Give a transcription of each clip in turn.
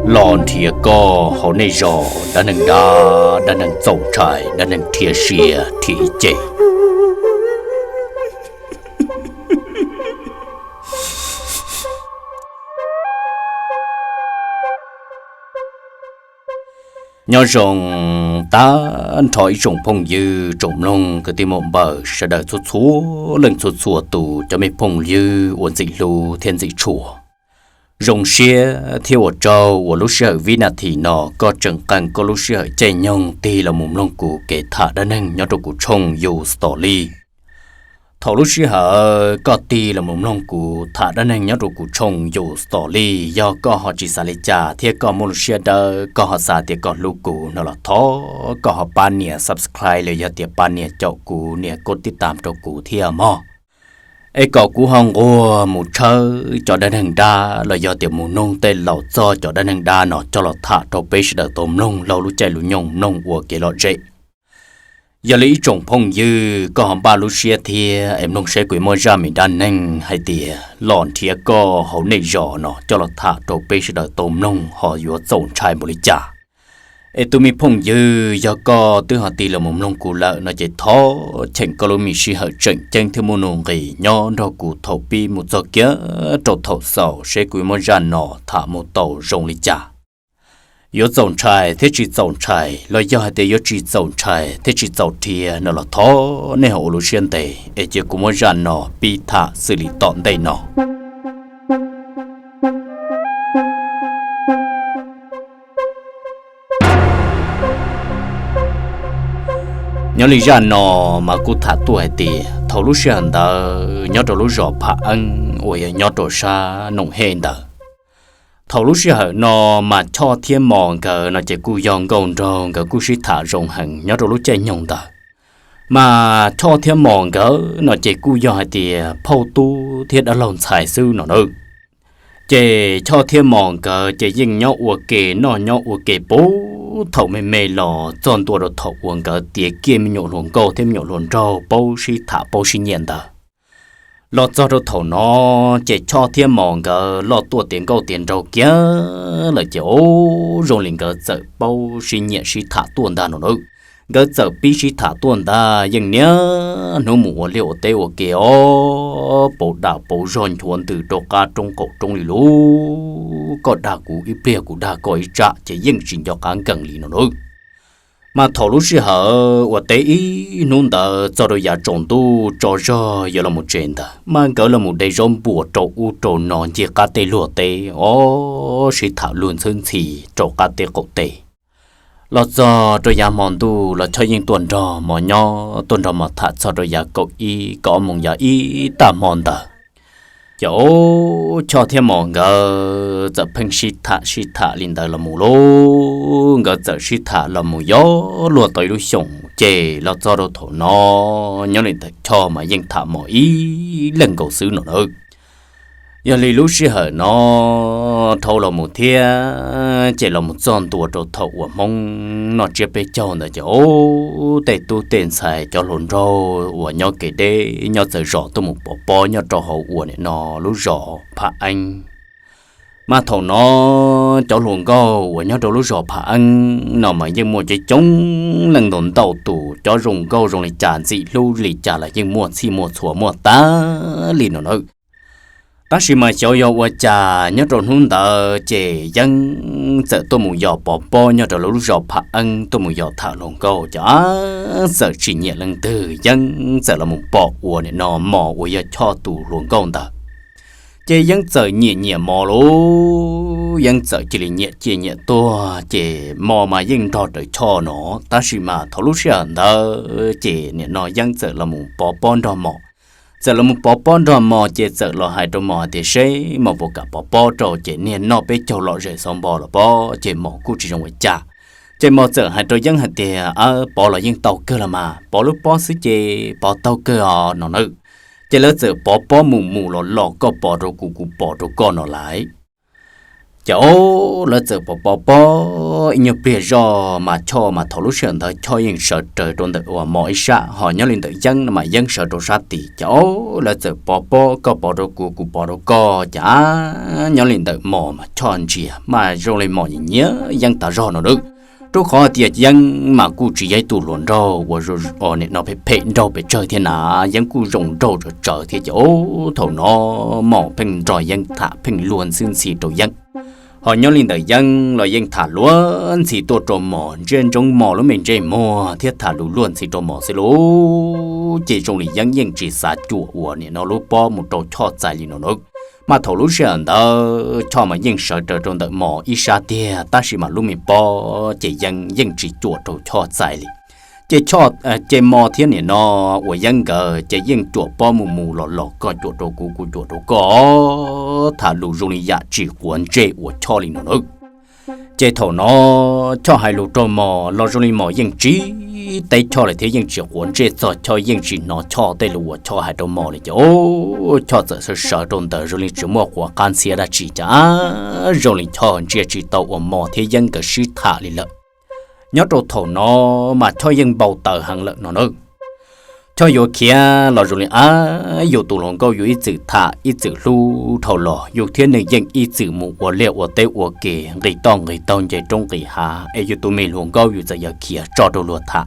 Los nrhiav koj hauv nej zos, dab neeg dab, dab neeg txaus ntshai, dab neeg rhiab siab rhiab ceg. Nyob zoo tag nrho ib tsoom phooj ywg tsoom mloog kwv tij muam npawg sawv daws txhua txhua leej txhua txhua tus cov me phooj ywg uas ntxim hlub thiab ntxim tshua. Zoo siab thiab ua tsaug uas lub sij hawm vib nas this no koj tseem qee koj lub sij hawm caij nyoog tig los mus mloog kuv kev tham dab neeg nyob rau kuv tshooj Yus Story. Thaum lub sij hawm koj tig los mus mloog kuv tham dab neeg nyob rau kuv tshooj Yus Story, yog koj ho tsis xav li cas thiab koj muaj lub siab dawb, koj ho xav tias koj hlub kuv no los thov koj ho pab nias subscribe los yog tias pab nias caum kuv, nias koj tib tam rau kuv thiab mog. Es kom kuv ho nquag mus tshawb cov dab neeg dab los yog tias mus nug tej laus txog cov dab neeg dab no coj los tham rau peb sawv daws tau mloog laug lub caij lub nyoog mloog ua kev lom zem. Yog li ib tsoom phooj ywg koj ho npaj lub siab thiab es mloog saib kuv muaj zaj me dab neeg hais tias los nrhiav koj hauv nej zos no coj los tham rau peb sawv daws tau mloog ho yuav txaus ntshai npaum li cas. Es tus me phooj ywg yog koj twb ho tig los mus mloog kuv lawm no ces thov cheem koj lub me sij hawm tseem ceeb thiab muaj nuj nqis nyob nrog kuv thaum pib mus txog kiag rau thaum xaus saib kuv muab zaj no tham mus tau zoo li cas. Yuav txaus ntshai thiab tsis txaus ntshai los yog hais tias yuav tsis txaus ntshai thiab tsis txaus rhiab no los thov nej ho ua lub siab ntev es cia kuv muab zaj no pib tham xws li tom ntej no. Nyob li zaj no mas kuj tham tuaj hais tias thaum lub sij hawm ntawd nyob rau lub zos Pham Eeb uas yog nyob rau sab Noom Hej ntawd, thaum lub sij hawm no mas Choj thiab Mos nkawd no ces kuj yog nkauj nraug, nkawd kuj sib tham zoo heev nyob rau lub caij nyoog ntawd. Mas Choj thiab Mos nkawd no ces kuj yog hais tias phauj tub thiab dab laug ntxhais xwb no na. Ces Choj thiab Mos nkawd ces yeej nyob ua ke noj nyob ua ke puag thaum me me los txog ntua rau thaum uas nkawd tiav kiag me nyuam hluas nkauj thiab me nyuam hluas nraug paub sib tham paub sib nyiam ntawd. Los txog rau thaum no ces Choj thiab Mos nkawd loj tuaj tiav nkauj tiav nraug kiag lawm ces ub zoo li nkawd txawm paub sib nyiam sib tham tuaj ntag no na. Nkawd txawm pib sib tham tuaj ntag, yeej niaj hnub mus ua liaj ua teb ua ke os, pauv dag pauv zog nchuav ntws rau qab roob qaum roob li lub, koj dag kuv ib pliag kuv dag koj ib tsam ces yeej tsis nco qab nkees li no na. Mas thaum lub sij hawm uas teb ib hnub ntawd txog rau yav tsaus ntuj tso zog yuav los mus tsev ntawd mas nkawd los mus de zaub npuas rau ub rau no ncig qab teb luag teb os, sib tham luag ntxhwb ntxhi rau qab teb qaum teb. Los txog rau yav hmo ntuj los Choj yeej tuaj nrog Mos nyob, tuaj nrog Mos tham txog rau yav kaum ib kaum ob moos yav ib tag hmo ntawd. Ces Choj thiab Mos nkawd txawm pheej sib tham sib tham li ntawd los mus lauj, nkawd txawm sib tham los mus yuav luag tau ib lub xyoos ces los txog rau thaum no nyob li ntawm Choj mas yeej tham Mos ib leeg nkaus xwb no na. Yog li lub sij hawm no dhau los mus thiab ces los mus txog ntua rau thaum uas Hmoob noj tsiab peb caug ntawd ces ub tej tub tej ntxhais cov hluas nraug uas nyob kev deb nyob txawv zos tuaj mus pov pob nyob rau hauv uas nim no lub zos Pham Eeb. Mas thaum no cov hluas nkauj uas nyob rau lub zos Pham Eeb no mas yeej muaj coob coob leej ntau ntau tus, cov zoo nkauj zoo li cas ntxim hlub li cas los yeej muaj txhij muaj txhua muaj tag li no na. Tab sis mas xyov yog ua cas nyob rau hnub ntawd ces Yeeb txawm tuaj mus yos pov pob nyob rau lub zos Pham Eeb tuaj mus yos tham hluas nkauj ces txawm tsis nyiam leej twg, Yeeb txawm los mus pom uas nim no Mos uas yog Choj tus hluas nkauj ntawd. Ces Yeeb txawm nyiam nyiam Mos lauj, Yeeb txawm cia li nyiam ciaj nyiam tuag ces Mos mas yeej nrog rawv Choj no, tab sis mas thaum lub sij hawm ntawd ces nim no Yeeb txawm los mus pov pob nrog Mos. Txawm los mus pov pob nrog Mos ces txawm los hais rau Mos hais tias seb Mos puas kam pov pob rau ces niag noj peb caug lom zem xov npo los pob ces Mos kuj tsis zoo ua cas. Ces Mos txawm hais rau Yeeb hais tias, Aw, pov los yeej tau kawg los mas, pov lub pob xwb ces pov tau kawg os no na. Ces lawv txawm pov pob mus mus los los, koj pov rau kuv, kuv pov rau koj no lauj. Ces ob lawv txawm pov pov pob ib nyuag pliag zoj mas Choj mas thaum lub sij hawm ntawd Choj yeej sawv raws rau ntawm uas Mos ib sab, ho nyob li ntawm Yeeb no mas Yeeb sawv rau sab tid. Ces ob lawv txawm pov pob, koj pov rau kuv, kuv pov rau koj. Ces nyob li ntawm Mos mas Choj ntsia mas zoo li Mos nyiam nyiam Yeeb tas zog no nawb. Rau qhov tias Yeeb mas kuj tsis yog ib tug hluas nraug uas nim no phem phem nraug pes tsawg thiab na, Yeeb kuj zoo nraug tsawv tsawv thiab. Ces ob thaum no Mos pheej nrog Yeeb tham pheej luag ntxhi ntxhi rau Yeeb. Ho nyob li ntawm Yeeb los yeej tham luag ntxhi tuaj rau Mos, ntsia ntsoov Mos lub me ntsej muag thiab tham lus luag ntxhi rau Mos xwb lauj. Ces zoo li Yeeb yeej tsis xav cuam uas nim no lub pob mus rau Choj txais li no nawb. Mas thaum lub sij hawm ntawd Choj mas yeej sawv raws rau ntawm Mos ib sab tiag, tab sis mas lub me pob ces Yeeb yeej tsis cuam rau Choj txais li. Ces Choj, ces Mos thiab nim no uas Yeeb nkawd ces yeej cuam pob mus mus los los, koj cuam rau kuv, kuv cuam rau koj, tham lus zoo li yam tsis quav ntsej uas Choj li no nawb. Ces thaum no Choj hais lus rau Mos los zoo li Mos yeej tsis teb Choj li thiab yeej tsis quav ntsej txog Choj, yeej tsis hnov Choj tej lus uas Choj hais rau Mos li. Ces ob Choj txawm sawv sawv rau ntawd zoo li tsis muaj quav qab ntxhiab dab tsi. Ces zoo li Choj ntsia tsis tau uas Mos thiab Yeeb nkawd sib tham li lawm. Nyob rau thaum no mas Choj yeej npau taws heev lawm no nawb. Choj yuav khiav los zoo li ab yus tus hluas nkauj yus ib txwm tham ib txwm hlub dhau los, yus thiab nws yeej ib txwm mus ua liaj ua teb ua ke, nqis toj nqis taug, nce roob nqis hav, es yus tus me hluas nkauj yus txawm yuav khiav tso rau luag tham.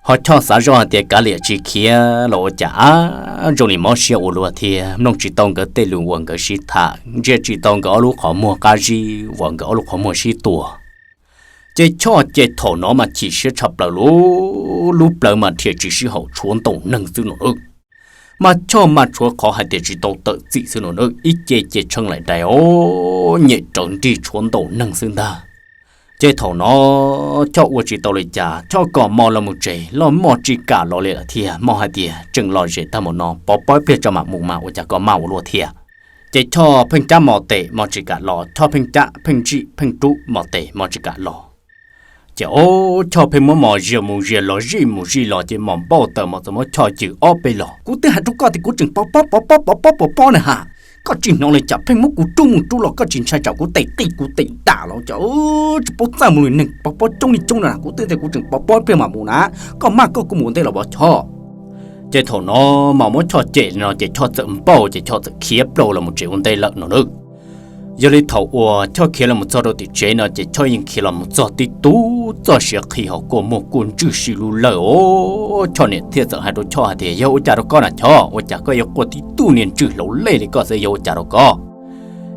Ho Choj xav zoj hais tias kav liam tsis khiav los ua cas ab zoo li mob siab ua luaj thiab, mloog tsis tau nkawd tej lus uas nkawd sib tham, ntsia tsis tau nkawd ob lub qhov muag qab zib uas nkawd ob lub qhov muag sib tua. Ces Choj ces thaum no mas chim siab tshaj plaws, lub plawv mas rhiav tsis sib haum tshuav ntaus neeg xwb no nawb. Mas Choj mas tshuav qhov hais tias tsis tau tawm txim xwb no nawb, ib ce ces tshee laim dais os, nyem rawv nrig tshuav ntaus neeg xwb ntag. Ces thaum no Choj ua tsis tau li cas, Choj kom Mos los mus tsev, los Mos tsis kam los li lawm thiab. Mos hais tias tseem lom zem tag mus no, pov pob ib pliag tso mam mus mas ua cas koj maj ua luaj thiab. Ces Choj pheej cab Mos tes, Mos tsis kam los, Choj pheej cab pheej ntsij pheej rub Mos tes, Mos tsis kam los. Ces ob Choj pheej muab Mos ziag mus ziag los zij mus zij los, ces Mos npau taws, Mos txawm muab Choj cwm ob peb los. Kuv twb hais rau koj tias kuv tseem pov pob pov pob pov pob pov pob na ha, koj tsis hnov li cas, pheej muab kuv rub mus rub los, koj tsis ntshai tsam kuv tes qij kuv tes dam los cas? Tsis paub txaj mus li, neeg pov pob coob li coob na, kuv twb tias kuv tseem pov pob ib pliag mam mus na, koj maj koj kuj mus ua ntej los pov Choj. Ces thaum no Mos muab Choj cem li no ces Choj txawm npau ces Choj txawm khiav plaws los mus tsev ua ntej lawm no nawb. Yog li thaum uas Choj khiav los mus txog rau tim tsev no ces Choj yeej khiav los mus txog tib tug txoj siav qhi ho kuaj muag kuaj ntswj si lub lawj os. Choj niam thiaj txawm hais rau Choj hais tias yog ua cas rau koj na Choj, ua cas koj yuav quaj tib tug niag ntswj hlauv lej li koj xwb, yog ua cas rau koj?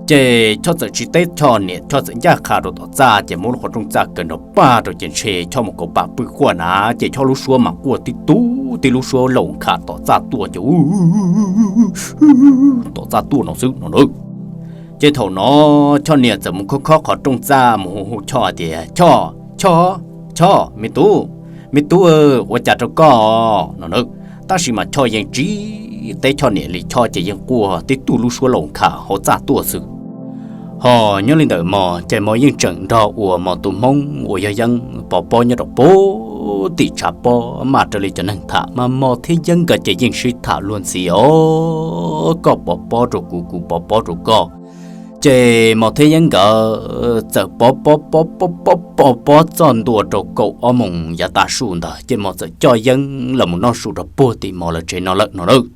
Ces Choj txawm tsis teb Choj niam, Choj txawm ncaj qha rau tom txaj ces muab lub qhov rooj txaj kaw nrov pag rau ces ntshe Choj mus kauv pam pw quaj na, ces Choj lub suab mas quaj tib tug tib lub suab laus nkham tom txaj tuaj ces tom txaj tuaj no xwb no nawb. Ces thaum no Choj niam txawm mus khob khob qhov rooj txaj mus hu hu Choj hais tias Choj, Choj, Choj, me tub, me tub, ua cas rau koj no nawb. Tab sis mas Choj yeej tsis teb Choj niam li, Choj ces yeej quaj tib tug lub suab laus nkham hauv txaj tuaj xwb. Ho nyob li ntawm Mos ces Mos yeej tseem nrog uas Mos tus hmoob uas yog Yeeb pov pob nyob rau pem tim tshav pob mas raws li cov neeg tham mas Mos thiab Yeeb nkawd ces yeej sib tham luag ntxhi os, koj pov pob rau kuv, kuv pov pob rau koj. Ces Mos thiab Yeeb nkawd txawm pov pob pov pob pov pob txog ntua rau kaum ob moos yav tav su ntawd ces Mos txawm coj Yeeb los mus noj su rau puag tim Mos lawv tsev no lawm no nawb.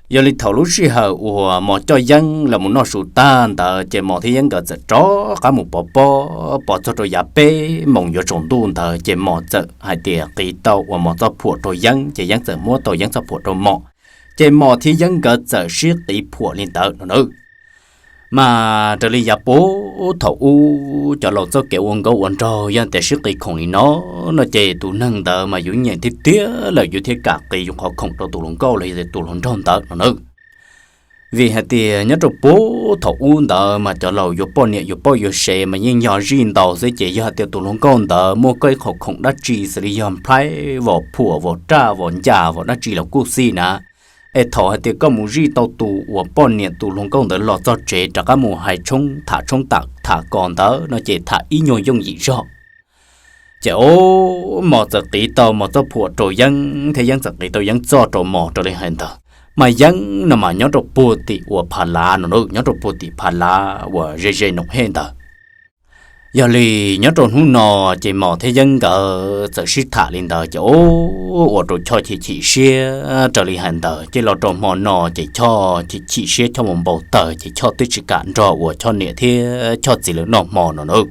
Yog li thaum lub sij hawm uas Mos coj Yeeb los mus noj su tag ntawd ces Mos thiab Yeeb nkawd txawm rov qab mus pov pob, pov txog rau yav peb moos yuav tsaus ntuj ntawd ces Mos txawm hais tias qiv tau uas Mos txoj phuam rau Yeeb ces Yeeb txawm muab tau Yeeb txoj phuam rau Mos. Ces Mos thiab Yeeb nkawd txawm sib qiv phuam li ntawd no nawb. Mas raws li yav puag thaum ub cov laus txoj kev ua nkauj ua nraug yog tias sib qiv khoom li no no ces tus neeg ntawd mas yus nyeem tiag tiag lawm yus thiaj kam qiv yus qhov khoom rau tus hluas nkauj los yog tias tus hluas nraug ntawd no nawb. Vim hais tias nyob rau puag thaum ub ntawd mas cov laus yuav poj niam yuav paub yuav sev mas yeej yog zij ntaus xwb ces yog hais tias tus hluas nkauj ntawd muaj koj ib qho khoom dab tsi xws li yog nplhaib, vos phuam, vos raj, vos ncas, vos dab tsi los kuj xij na, es thaum hais tias koj mus zij tau tus uas poj niam tus hluas nkauj ntawd los txog tsev rov qab mus hais tshoob tham tshoob tham kos ntawd no ces tham ib nyuag yooj yim zog. Ces Mos txawm qiv tau Mos txoj phuam rau Yeeb thiab Yeeb txawm qiv tau Yeeb txoj rau Mos raws li hais ntawd. Mas Yeeb no mas nyob rau puag tim uas Pha Lav no, nyob rau puag tim Pha Lav uas ze ze Noom Hej ntawd. Yog li nyob rau hnub no ces Mos thiab Yeeb nkawd txawm sib tham li ntawd ces ua rau Choj chim chim siab raws li hais ntawd. Ces los rau hmo no ces Choj chim chim siab, Choj mus npau taws ces Choj twb tsis kam nrog uas Choj niam thiab Choj txiv lawv noj hmo no na.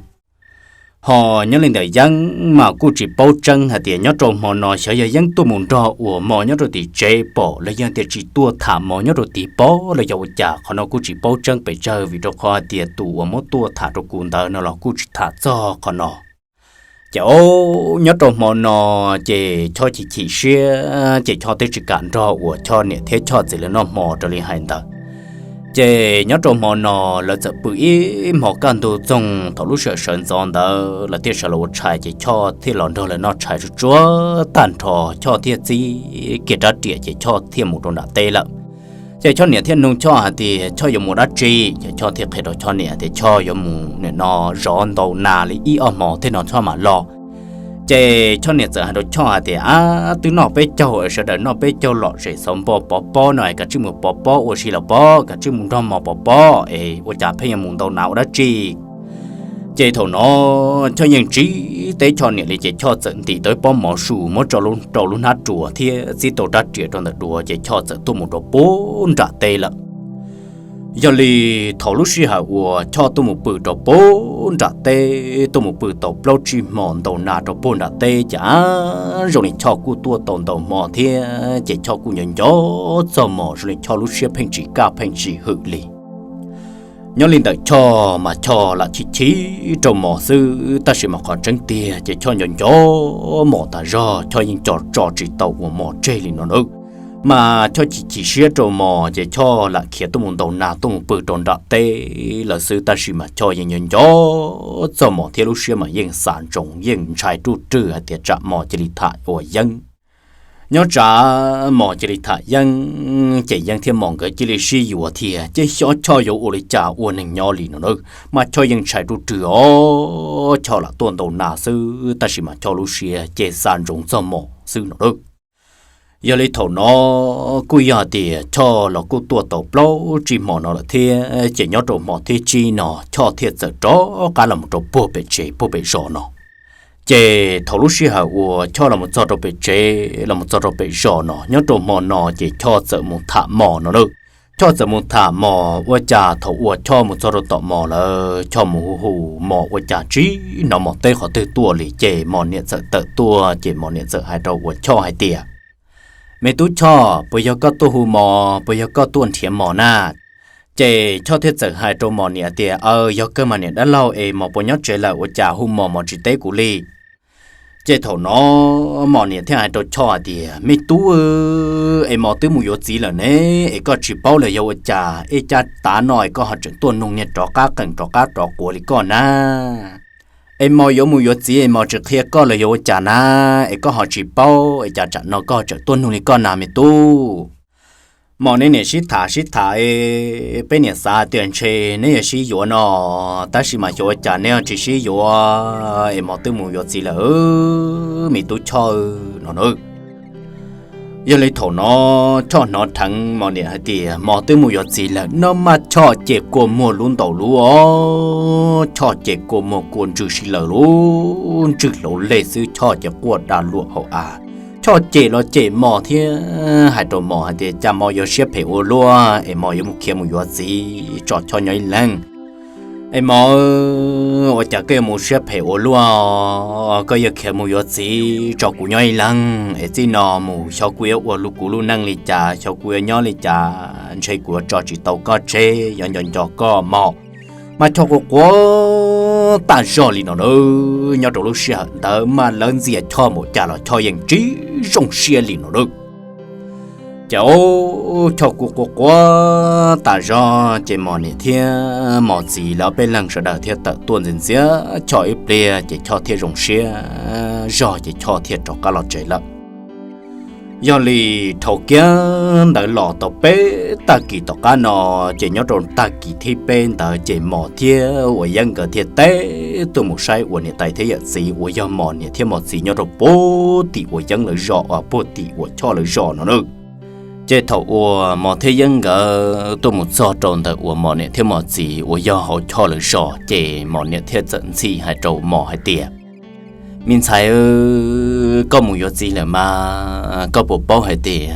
Ho nyob li ntawm Yeeb mas kuj tsis paub tseeb hais tias nyob rau hmo no xyov yog Yeeb tuaj mus nrog uas Mos nyob rau tim tsev pom los yog tias tsis tuaj tham Mos nyob rau tid pom los yog ua cas, qhov no kuj tsis paub tseeb pes tsawg, vim rau qhov hais tias tus uas muab tuaj tham rau kuv ntawd no los kuj tsis tham txog qhov no. Ces nyob rau hmo no ces Choj chim chim siab ces Choj twb tsis kam nrog uas Choj niam thiab Choj txiv lawv noj hmo raws li hais ntawd. Ces nyob rau hmo no lawv txawm pw ib hmo kaj ntug txoog, thaum lub sij hawm sawv ntxov ntawd lawv thiaj sawv los ua tshais ces Choj thiaj los nrog lawv noj tshais tsuag tsuag tag nrho, Choj thiaj txib kiag rab riam ces Choj thiaj mus rau nram teb lawm. Ces Choj niam thiaj nug Choj hais tias Choj yuav mus dab tsi, ces Choj thiaj qhia rau Choj niam tias Choj yuav mus nim no zov ntau nas li ib ob hmo thiab no Choj mam los. Ces Choj niam txawm hais rau Choj hais tias, Ab, twb noj peb caug, sawv daws noj peb caug lom zem xauv npo pov pob no es kav tsij mus pov pob ua si los pob, kav tsij mus nrog Mos pov pob es ua cas pheej yuav mus ntau nas ua dab tsi? Ces thaum no Choj yeej tsis teb Choj niam li ces Choj txawm ntim tau ib pob mov su muab tso rau lub hnab ruas thiab txib tau rab riam rau ntawm duav ces Choj txawm tuaj mus rau puag nram teb lawm. Yog li thaum lub sij hawm uas Choj tuaj mus pw rau puag nram teb, tuaj mus pw tau plaub tsib hmo ntau nas rau puag nram teb ces zoo li Choj kuj tuaj tau ntau hmo thiab ces Choj kuj nco nco txog Mos, zoo li Choj lub siab pheej tsis kaj pheej tsis hwm li. Nyob li ntawm Choj mas Choj lam chim chim rau Mos xwb, tab sis mas qhov tseeb tiag ces Choj nco nco Mos tas zog, Choj yeej tso tso tsis tau uas Mos tseg li no na. Mas Choj chim chim siab rau Mos ces Choj lam khiav tuaj mus ntau nas tuaj mus pw rau nram teb lawm xwb, tab sis mas Choj yeej nco nco txog Mos thiab lub siab mas yeej xav ntsoov yeej ntshai ruj rwg hais tias tsam Mos cia li tham uas Yeeb. Nyob tsam Mos cia li tham Yeeb ces Yeeb thiab Mos nkawd cia li sib yuav thiab ces xyov Choj yuav ua li cas ua neeg nyob li no na. Mas Choj yeej ntshai ruj rwg os, Choj lam tuaj ntau nas xwb tab sis mas Choj lub siab ces xav ntsoov txog Mos xwb no na. Yog li thaum no kuj yog tias Choj los kuj tuaj tau plaub tsib hmo no lawm thiab ces nyob rau hmo thib tsib no Choj thiaj txawm rov qab los rau puag pem tsev puag pem zos no. Ces thaum lub sij hawm uas Choj los txog rau pem tsev los txog rau pem zos no nyob rau hmo no ces Choj txawm mus tham Mos no na. Choj txawm mus tham Mos ua cas thaum uas Choj mus txog rau tom Mos lawm, Choj mus hu hu Mos ua cas tsis hnov Mos teb qhov twg tuaj li ces Mos niam txawm tawm tuaj ces Mos niam txawm hais rau uas Choj hais tias, Me tub Choj, puas yog koj tuaj hu Mos, puas yog koj tuaj nrhiav Mos na? Ces Choj thiaj txawm hais rau Mos niam tias, Aw, yog kawg mas niam dab laug, es Mos puas nyob tsev lawm ua cas hu Mos Mos tsis teb kuv li? Ces thaum no Mos niam thiaj hais rau Choj hais tias, Me tub, es Mos twb mus yuav txiv lawm ne, es koj tsis paub los yog ua cas, ej, cas tav no es koj ho tseem tuaj nug niag rov qab qeem rov qab rov quav li koj na? Es Mos yuav mus yuav txiv es Mos tsis qhia koj los yog ua cas na, es koj ho tsis paub es cas tsam no koj ho tseem tuaj nug li koj na me tub? Mos neb niam sib tham sib tham, peb niam xav tias ntshe neb yuav sib yuav no, tab sis mas xyov ua cas neb ho tsis sib yuav, es Mos twb mus yuav txiv lawm me tub Choj no na. Yog li thaum no Choj hnov dheev Mos niam hais tias Mos twb mus yuav txiv lawm no mas Choj ces kua muag lub ntaus lub os, Choj ces kua muag kua ntswg si lawm lub ntswg hlauv lej xwb, Choj ces quaj da luam hauv av. Choj cem los cem Mos thiab hais rau Mos hais tias, Cas Mos yuav siab phem ua luaj es Mos yuav mus khiav mus yuav txiv tso Choj nyob ib leeg? Es Mos, ua cas koj yuav mus siab phem ua luaj, koj yuav khiav mus yuav txiv tso kuv nyob ib leeg, es txij no mus xyov kuv yuav ua kuv lub neej li cas, xyov kuv yuav nyob li cas, ntshe kuv yuav tso tsis tau koj tseg, yuav nco nco koj Mos. Mas Choj quaj quaj tas zog li no na. Nyob rau lub sij hawm ntawd mas lawv ntxias Choj npaum cas los Choj yeej tsis zoo siab li no na. Ces Choj kuj quaj quaj tas zog ces Mos niam thiab Mos txiv lawv peb leeg sawv daws thiaj tawm tuaj ntxias ntxias Choj ib pliag ces Choj thiaj zoo siab zog ces Choj thiaj rov qab los tsev lawm. Yog li dhau kiag ntawd los tau peb tag kis tom qab no, ces nyob rau tag kis thib peb ntawd ces Mos thiab uas Yeeb nkawd thiaj teb tuaj mus saib uas niam tais thiab yawm txiv uas yog Mos niam thiab Mos txiv nyob rau puag tim uas Yeeb lawv zos uas puag tim uas Choj lawv zos no na. Ces thaum uas Mos thiab Yeeb nkawd tuaj mus txog rau ntawm uas Mos niam thiab Mos txiv uas yog hauv Choj lawv zos, ces Mos niam thiaj txawm ntxhi hais rau Mos hais tias, Me ntxhais, koj mus yuav txiv lawm mas koj puas paub hais tias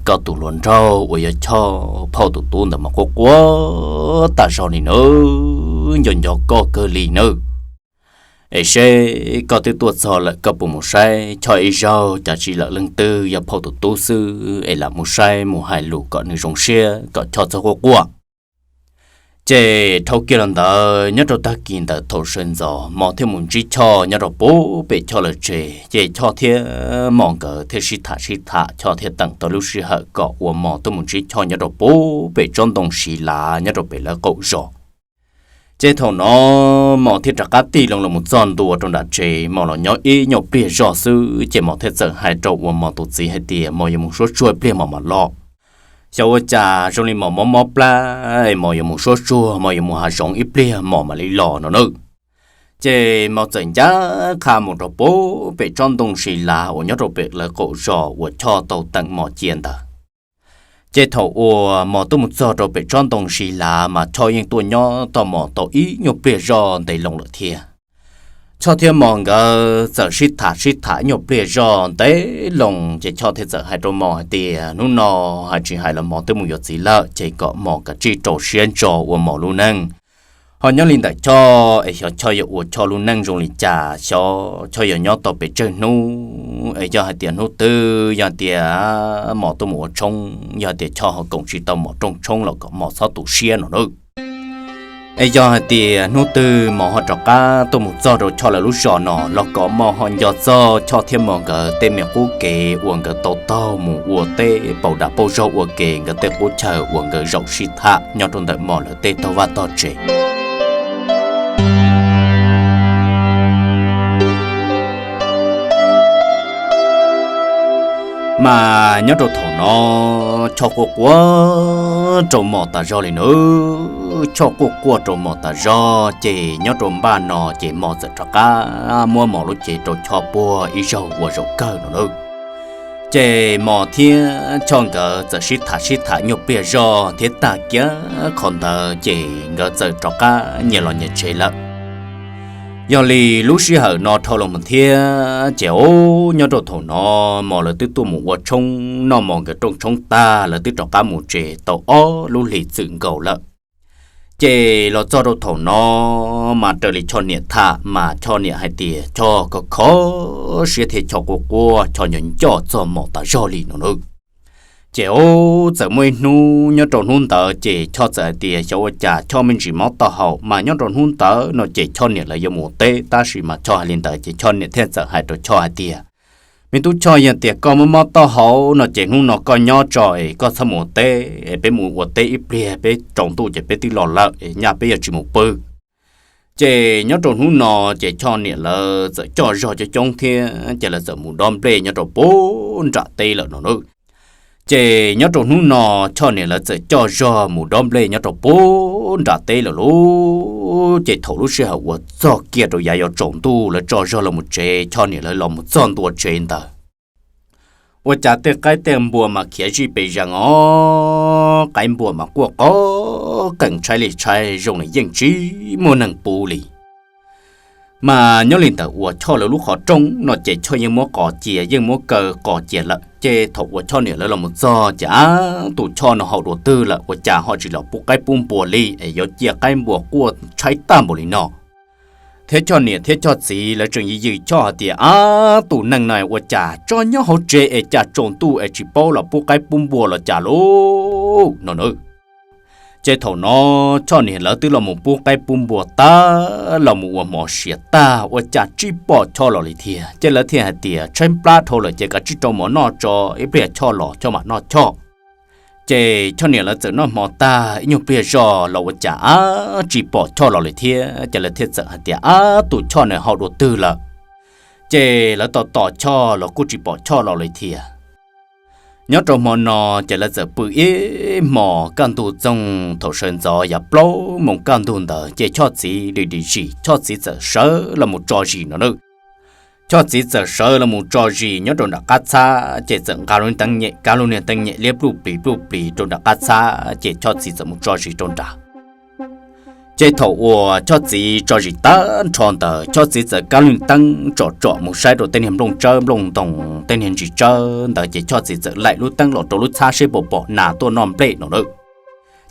koj tus hluas nraug uas yog Choj phauj tus tub ntawd mas quaj quaj tas zog li nawb, nco nco koj kawg li nawb. Es seb koj twb tuaj txog lawm, koj puas mus saib Choj ib zaug, cas tsis lawm leej twg, yog phauj tus tub xwb, es lam mus saib mus hais lus kom nws zoo siab kom Choj txhob quaj quaj. Ces dhau kiag los ntawd, nyob rau tag kis ntawd thaum sawv ntxov Mos thiaj mus ntsib Choj nyob rau puag pem Choj lawv tsev, ces Choj thiab Mos nkawd thiaj sib tham sib tham, Choj thiaj teem tau lub sij hawm kom ua Mos tuaj mus ntsib Choj nyob rau puag pem tsob ntoo siv lav nyob rau pem lawv qaum zos. Ces thaum no Mos thiaj rov qab tig loo los mus txog ntua rau nram tsev, Mos los nyob ib nyuag pliag zog xwb, ces Mos thiaj txawm hais rau uas Mos tus txiv hais tias, Mos yuav mus suab tsuag pliag Mos mam los. Xyov ua cas zoo li Mos mob mob plab, Mos yuav mus suab tsuag, Mos yuav mus hav zoov ib pliag Mos mam li los no nawb. Ces Mos txawm ncaj qha mus rau puag pem tsob ntoo siv lav uas nyob rau pem lawv qaum zos uas Choj tau teem Mos cia ntawd. Ces thaum uas Mos tuaj mus txog rau pem tsob ntoo siv lav mas Choj yeej tuaj nyob tos Mos tau ib nyuag pliag zoj ntev loo lawm thiab. Choj thiab Mos nkawd txawm sib tham sib tham ib nyuag pliag zoj ntev loo, ces Choj thiaj txawm hais rau Mos hais tias, Hnub no hais tsis hais los Mos twb mus yuav txiv lawm, ces kom Mos kav tsij rau siab ntso ua Mos lub neej. Ho nyob li ntawm Choj es xyov Choj yuav ua Choj lub neej zoo li cas, xyov Choj yuav nyob tau pes tsawg hnub, es yog hais tias hnub twg yog tias Mos tuaj mus ua tshoob, yog tias Choj ho koom tsis tau Mos rooj tshoob los kom Mos txhob tu siab no nawb. Es yog hais tias hnub twg Mos ho rov qab tuaj mus txog rau Choj lawv lub zos no los kom Mos ho nco txog Choj thiab Mos nkawd tej me qub kev uas nkawd tau taug mus ua teb pauv dav pauv zog ua ke, nkawd tej qub chaw uas nkawd zaum sib tham nyob rau ntawm Mos lawv tej tog vaj tog tsev. Mas nyob rau thaum no Choj quaj quaj rau Mos tas zog li nawb, Choj quaj quaj rau Mos tas zog, ces nyob rau npaj no ces Mos txawm rov qab muab Mos lub cev rau Choj puag ib zaug ua zaum kawg no nawb. Ces Mos thiab Choj nkawd txawm sib tham sib tham nyuag pliag zog thiab tag kiag qhov ntawd ces nkawd txawm rov qab nyias los nyias tsev lawm. Yog li lub sij hawm no dhau los mus thiab ces, o, nyob rau thaum no Mos lawv twb tuaj mus ua tshoob noj Mos nkawd rooj tshoob tag, lawv twb rov qab mus tsev tau ob lub hlis txwm nkaus lawm. Ces los txog rau thaum no mas raws li Choj niam tham mas Choj niam hais tias Choj kho kho siab thiab Choj quaj quaj, Choj nco nco txog Mos tas zog li no nawb. Ces, o, txawm muaj ib hnub nyob rau hnub ntawd ces Choj txawm hais tias xyov ua cas Choj me ntsis mob taub hau, mas nyob rau hnub ntawd no ces Choj niam lawv yuav mus teb, tab sis mas Choj hais li ntawd ces Choj niam thiaj txawm hais rau Choj hais tias, Me tub Choj, yog tias koj mob mob taub hau no ces hnub no koj nyob tso es koj txhob mus teb, es peb mus ua teb ib pliag, peb tsaus ntuj ces peb twb los lawm, es nyaj peb yuav tsis mus pw. Ces nyob rau hnub no ces Choj niam lawv txawm coj zog coob coob thiab ces lawv txawm mus dob nplej nyob rau puag nram teb lawm no nawb. Ces nyob rau hnub no Choj niam lawv txawm coj zog mus dob nplej nyob rau puag nram teb lawm lauj. Ces thaum lub sij hawm uas txog kiag rau yav yuav tsaus ntuj lawv tso zog los mus tsev, Choj niam lawv los mus txog ntua tsev ntawd, ua cas tej qaib tej npua mas khiav zij pes zees os, qaib npua mas quaj qees tshaib li tshaib zoo li yeej tsis muaj neeg pw li. Mas nyob li ntawd uas Choj lawv lub qhov rooj no ces Choj yeej muab qos cia, yeej muab kaw qos cia lawm. Ces thaum uas Choj niam lawv los mus txog ces, ab, tus Choj no haus dua twg lawm ua cas ho tsis los pub qaib pub npua li es yuav cia qaib npua quaj tshaib tag npaum li no. Thiab Choj niam thiab Choj txiv lawv tseem yws yws Choj hais tias, ab, tus neeg no ua cas tso nyob hauv tsev es cas tsaus ntuj es tsis paub los pub qaib pub npua los cas lauj no na. Ces thaum no Choj niam lawv twb los mus pub qaib pub npua tag, los mus ua hmo siav tag ua cas tsis pom Choj los li thiab. Ces lawv thiaj hais tias tshaib plab dhau lawm ces kav tsij rau mov noj tso, ib pliag Choj los Choj mam noj Choj. Ces Choj niam lawv txawm noj hmo tag ib nyuag pliag zog los ua cas, ab, tsis pom Choj los li thiab. Ces lawv thiaj txawm hais tias, ab, tus Choj no haus dua twg lawm. Ces lawv tos tos Choj los kuj tsis pom Choj los li thiab. Nyob rau hmo no ces lawv txawm pw ib hmos kaj ntug txoog, thaum sawv ntxov yav plaub moos kaj ntug ntawd ces Choj txiv dim dim zis, Choj txiv txawm sawv los mus tso zis no na. Choj txiv txawm sawv los mus tso zis nyob rau nram qab txhab, ces txawm nqa lub teeb nyem, kab lub niag teeb nyem liab pluj plis pluj plis rau nram qab txhab, ces Choj txiv txawm mus tso zis rau nrad. Ces thaum uas Choj txiv tso zis tag nrho ntawd, Choj txiv txawm kab lub teeb tsom tsom mus saib rau tej niag nplooj tsawb nplooj ntoo, tej niag ntsis tsawb ntawd, ces Choj txiv txawm laim lub teeb los rau lub txhab seb puas pom nas tuaj noj nplej no na.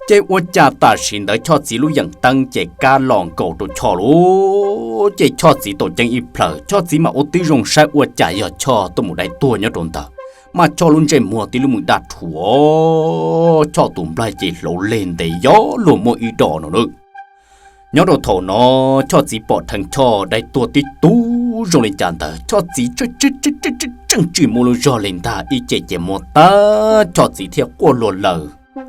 Ces ua cas tam sim ntawd Choj txiv lub yeem teeb ces kab los nkaus rau Choj lawm, ces Choj txiv tau ceeb ib plhaws, Choj txiv mam ua tib zoo saib ua cas yog Choj tuaj mus dai tuag nyob rau ntawd, mas Choj lub ntsej muag tib lub me daj rhuv, Choj tus nplaig ces hlauv leg ntev yog luag muaj ib dos no na. Nyob rau thaum no, Choj txiv pom dheev Choj dai tuag tib tug zoo li cas ntawd, Choj txiv tseem tsis muaj lub zog li ntag, ib ce ces muab tag, Choj txiv thiaj quaj luag lawm,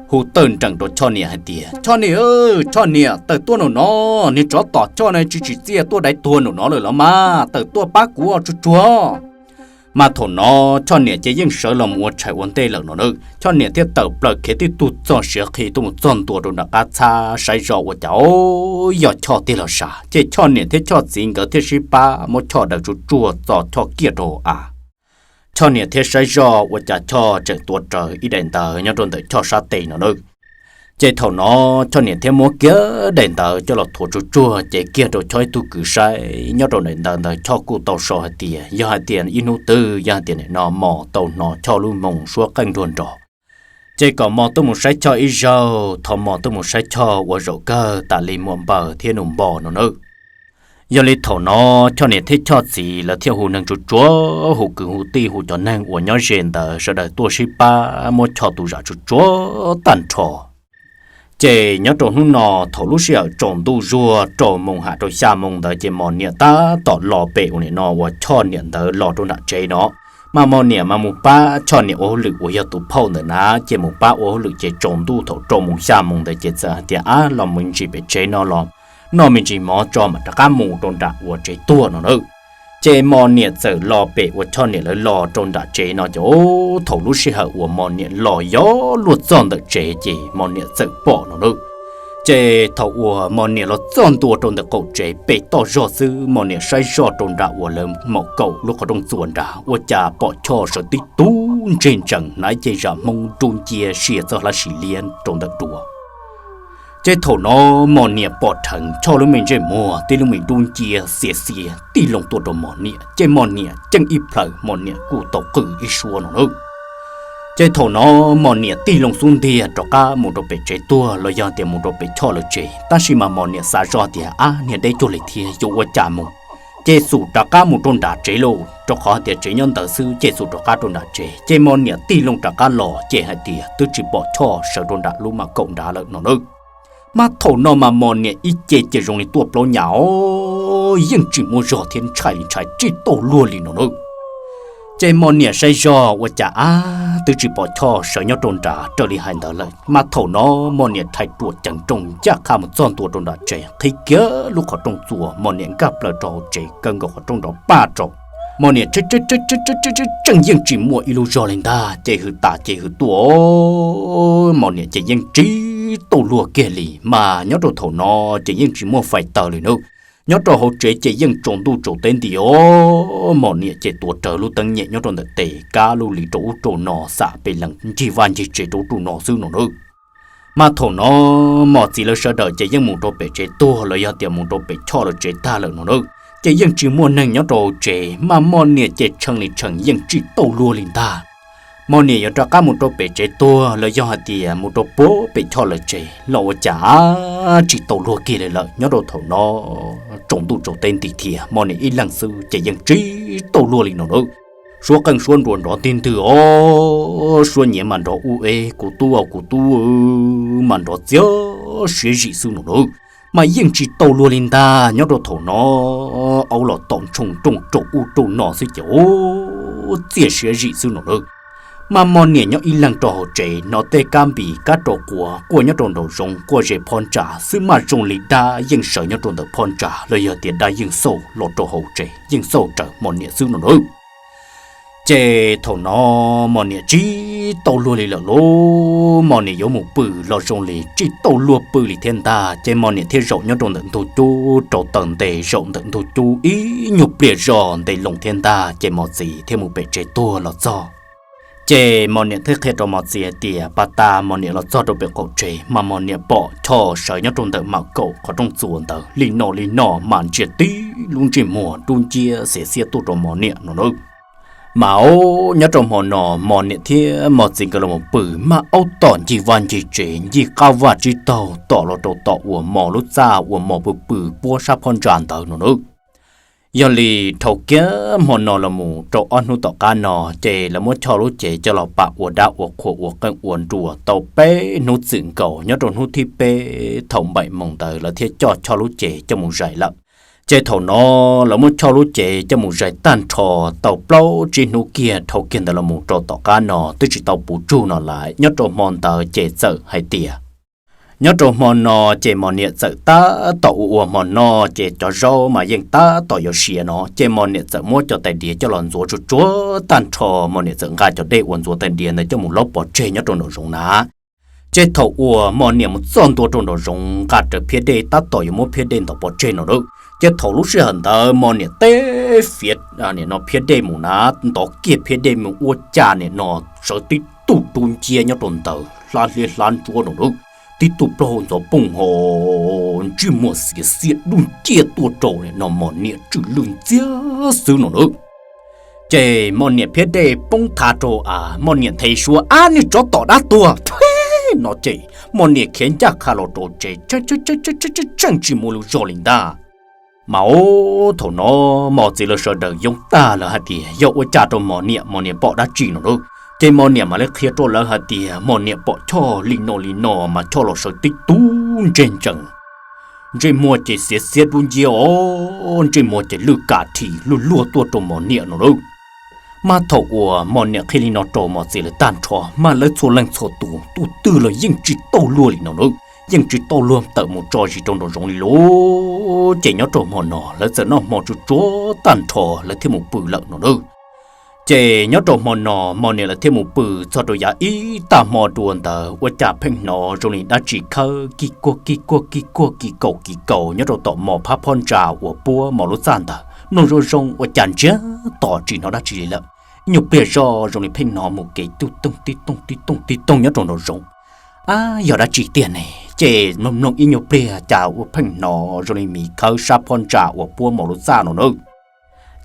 hu tawm nrees rau Choj niam hais tias, Choj niam, Choj niam, tawm tuaj nraum no, niag tsov tom Choj na tsis tsim txiaj tuaj dai tuag nraum no lawm los mas, tawm tuaj pab kuv tsuag tsuag. Mas thaum no Choj niam ces yeej sawv los mus ua tshais ua ntej lawm no na. Choj niam thiaj tawm plaws khiav tib tug txog siav qhi tuaj mus txog ntua rau nram qab txhab saib zoj ua cas, o, yog Choj tiag los sav, ces Choj niam thiab Choj txiv nkawd thiaj sib pab muab Choj daws tsuag tsuag txo Choj kiag rau av. Choj niam thiaj saib zoj ua cas Choj tseem tuav rawv ib daim ntawv nyob rau ntawm Choj sab tes no na. Ces thaum no Choj niam thiaj muab kiag daim ntawv coj los thuav tsuag tsuag cev kiag rau Choj ib tug kwv saib. Nyob rau daim ntawv ntawd Choj kuj tau sau hais tias yog hais tias ib hnub twg yog hais tias nim no Mos tau hnov Choj lub moo suab qeej nruag nrog, ces kom Mos tuaj mus saib Choj ib zaug, thov Mos tuaj mus saib Choj ua zaum kawg tas li muaj npaws thiab nus npo no na. Yog li thaum no Choj niam thiab Choj txiv lawv thiaj hu neeg tsuag tsuag, hu kwv hu tij, hu cov neeg uas nyob ze ntawd sawv daws tuaj sib pab muab Choj tu zam tsuag tsuag tag nrho. Ces nyob rau hnub no, thaum lub sij hawm tsaus ntuj zuag rau moos ham rau xya moos ntawd ces Mos niam tab tom los pem uas nim no uas Choj niam ntawd los rau nram tsev no, mas Mos niam mas mus pab Choj niam ua hauj lwm uas yog tus phauj ntawm na, ces mus pab ua hauj lwm ces tsaus ntuj thaum rau moos xya moos ntawd ces txawm hais tias, Ab, los mus ntsis pem tsev no los noj me ntsis mov tso mam rov qab mus rau nram uas tsev tuag no na. Ces Mos niam txawm los pem uas Choj niam lawv los rau nram tsev no ces, o, thaum lub sij hawm uas Mos niam los yog luag txog ntawm tsev ces Mos niam txawm pom no na. Ces thaum uas Mos niam los txog ntua rau ntawm qaum tsev pem toj zog xwb, Mos niam saib zoj rau nram uas lawv maum kaum lub qhov rooj txuas nrad ua cas pom Choj sawv tib tug ntseg ntsees hnav ib ce zam hmoob dub nciab sia txoj hlab sis liab rau ntawm duav. Ces thaum no Mos niam pom dheev Choj lub me ntsej muag tib lub me dub nciab xiav xiav tig loo tuaj rau Mos niam, ces Mos niam ceeb ib plhaws Mos niam kuj tau qw ib suab no na. Ces thaum no Mos niam tig loo xub ntiag rov qab mus rau pem tsev tuag los yog tias mus rau pem Choj lawv tsev, tab sis mas Mos niam xav zoj tias, Ab, niag deb cuag li thiab yuav ua cas mus, ces xum rov qab mus rau nram tsev lauj, rau qhov hais tias tsev nyob ntawd xwb, ces xum rov qab rau nram tsev. Ces Mos niam tig loo rov qab los ces hais tias twb tsis pom Choj sawv rau nram lub mam kaum nrad lawm no na. Mas thaum no mas Mos niam ib ce ces zoo li tuaj plaub nyam os, yeej tsis muaj zog thiab ntshai li ntshai tsis tau luag li no na. Ces Mos niam saib zog ua cas, ab, twb tsis pom Choj sawv nyob rau nrad raws li hais ntawd lawm, mas thaum no Mos niam rhais ruam ceev rooj ncaj qha mus txog ntua rau nram tsev, qhib kiag lub qhov rooj txuas, Mos niam nkag plaws rau hauv tsev kaw nkaus qhov rooj nrov paj rau. Mos niam tseem yeej tsis muaj ib lub zog li ntag, ces hws tas ces hws tuaj, Mos niam ces yeej tsis tau luag kiag li. Mas nyob rau thaum no ces yeej tsis muaj fais taws li nawb. Nyob rau hauv tsev ces yeej tsaus ntuj tsaus teb nti os, Mos niam ces tuav rawv lub teeb nyem nyob rau ntawm tes, kab lub lis rau ub rau no, xam pes lees ncig vaj ncig tsev rau ub rau no xwb no nawb. Mas thaum no Mos txiv lawv sawv daws ces yeej mus rau pem tsev tuag los yog tias mus rau pem Choj lawv tsev tag lawm no nawb, ces yeej tsis muaj neeg nyob rau hauv tsev, mas Mos niam ces tshee li tshee yeej tsis tau luag li ntag. Mos niam yuav rov qab mus rau pem tsev tuag los yog hais tias mus rau puag pem Choj lawv tsev los ua cas tsis tau luag kiag li lawm. Nyob rau thaum no tsaus ntuj tsaus teb nti thiab, Mos niam ib leeg xwb ces yeej tsis tau luag li no nawb. Suab qeej suab nruas nrov tig ntwg os, suab nyiav mas nrov ub eb, kuv tub kuv tub, mas nrov txias siav zim xwb no nawb. Mas yeej tsis tau luag li ntag. Nyob rau thaum no aub los tom ntsoog rooj rau ub rau no xwb ces txias siav zim xwb no nawb. Mas Mos niam nyob ib leeg rau hauv tsev, hnov tej kab npis kab rau quav quaj nyob rau nraum zoov quaj ze phab ntsa xwb mas zoo li dab yeej sawv nyob rau ntawm phab ntsa los yog tias dab yeej xauj los rau hauv tsev, yeej xauj raws Mos niam xwb no nawb. Ces thaum no Mos niam tsis tau luag li lawm lauj, Mos niam yuav mus pw los zoo li tsis tau luag pw li thiab ntag. Ces Mos niam thiaj zaum nyob rau ntawm ntug cub rau taw nte, zaum ntawm ntug cub ib nyuag pliag zog nte loo thiab ntag, ces Mos txiv thiaj mus pem tsev tuag los txog. Ces Mos niam thiaj qhia rau Mos txiv hais tias, pas tas Mos niam los txog rau pem qaum tsev mas Mos niam pom Choj sawv nyob rau ntawm mam kaum qhov rooj txuas ntawd li no li no mas ntsia tib lub ntsej muag dub nciab xiav xiab tuaj rau Mos niam no nawb. Mas os, nyob rau hmo no Mos niam thiab Mos txiv nkawd los pw, mas aub tom ncig vaj ncig tsev, ncig qab vaj tsib taug tom los rau tom uas Mos lub txaj uas Mos pw pw puab sab phab ntsa ntawd no nawb. Yog li dhau kiag hmo no los mus rau ob hnub tom qab no, ces lawv muab Choj lub cev coj los pam ua dab ua qhua ua qeej ua nruas tau peb hnub txwm nkaus. Nyob rau hnub thib peb thaum npaim moos ntawd lawv thiaj coj Choj lub cev coj mus zais lawm. Ces thaum no lawv muab Choj lub cev coj mus zais tag nrho tau plaub tsib hnub kiag, dhau kiag ntawd los mus rau tom qab no twb tsis tau puv tsug no lawm. Nyob rau hmo ntawd ces txawm hais tias, nyob rau hmo no ces Mos niam txawm tab tom ua ua hmo noj, ces cov zaub mas yeej tab tom yuav siav no, ces Mos niam txawm muab cov tais diav coj los ntxuav tsuag tsuag tag nrho. Mos niam txawm nqa cov dej uas ntxuav tais diav ntawd coj mus laub pov tseg nyob rau nraum zoov na. Ces thaum uas Mos niam mus txog ntua rau nraum zoov nqa rawv phiab dej tab tom yuav muab phiab dej ntov pov tseg no lawm, ces thaum lub sij hawm ntawd Mos niam teb fiav, nim no phiab dej mus na, ntov kiag phiab dej mus ua cas nim no sawv tib tug dub nciab nyob rau ntawd hlab hliab hlab ntsuab no lawm, tib tug plaub hau ntxhov pooj ho ntsej muag xiav xiab dub nciab tuaj rau nim no Mos niam tsw lwj ntxiag xwb no lawm. Ces Mos niam phiab dej poob thav rau av, Mos niam nthe suab, ab, niag tsov tom dab tuag no ces Mos niam khiav ncaj qha los rau tsev, tseem tsis muaj lub zog li ntag. Mas os, thaum no Mos txiv lawv sawv daws yoob tag lawm hais tias yog ua cas rau Mos niam, Mos niam pom dab tsi no lawm. Ces Mos niam mam li qhia rau lawv hais tias Mos niam pom Choj li no li no mas Choj los sawv tib tug ntsej ntsees, ntsej muag ces xiav xiab dub nciab os, ntsej muag ces lwj kam dhis luag luag tuaj rau Mos niam no lawm. Mas thaum uas Mos niam qhia li no rau Mos txiv lawv tag nrho mas lawv txhua leej txhua tus tus twg los yeej tsis tau luag li no lawm, yeej tsis tau luag tawm mus tso zis rau nraum zoov li lawm. Ces nyob rau hmo no lawv txawm noj hmo tsuag tsuag tag nrho lawv thiaj mus pw lawm no lawm. Ces nyob rau hmo no Mos niam lawv thiaj mus pw txog rau yav ib tag hmo dua ntawd ua cas pheej hnov zoo li dab tsi khawb kis kuag kis kuag kis kuag kis kaus kis kaus nyob rau tom Mos phab phab ntsa uas puab Mos lub txaj ntawd. Mloog zoo zoo ua cas ntsiag to tsis hnov dab tsi li lawm. Ib nyuag pliag zoj zoo li pheej hnov mus kev tib tooj tib tooj tib tooj tib tooj nyob rau nraum zoov. Ab, yog dab tsi tiag ne? Ces mloog mloog ib nyuag pliag cas ua pheej hnov zoo li miv khawb sab phab ntsa uas puab Mos lub txaj no nawb.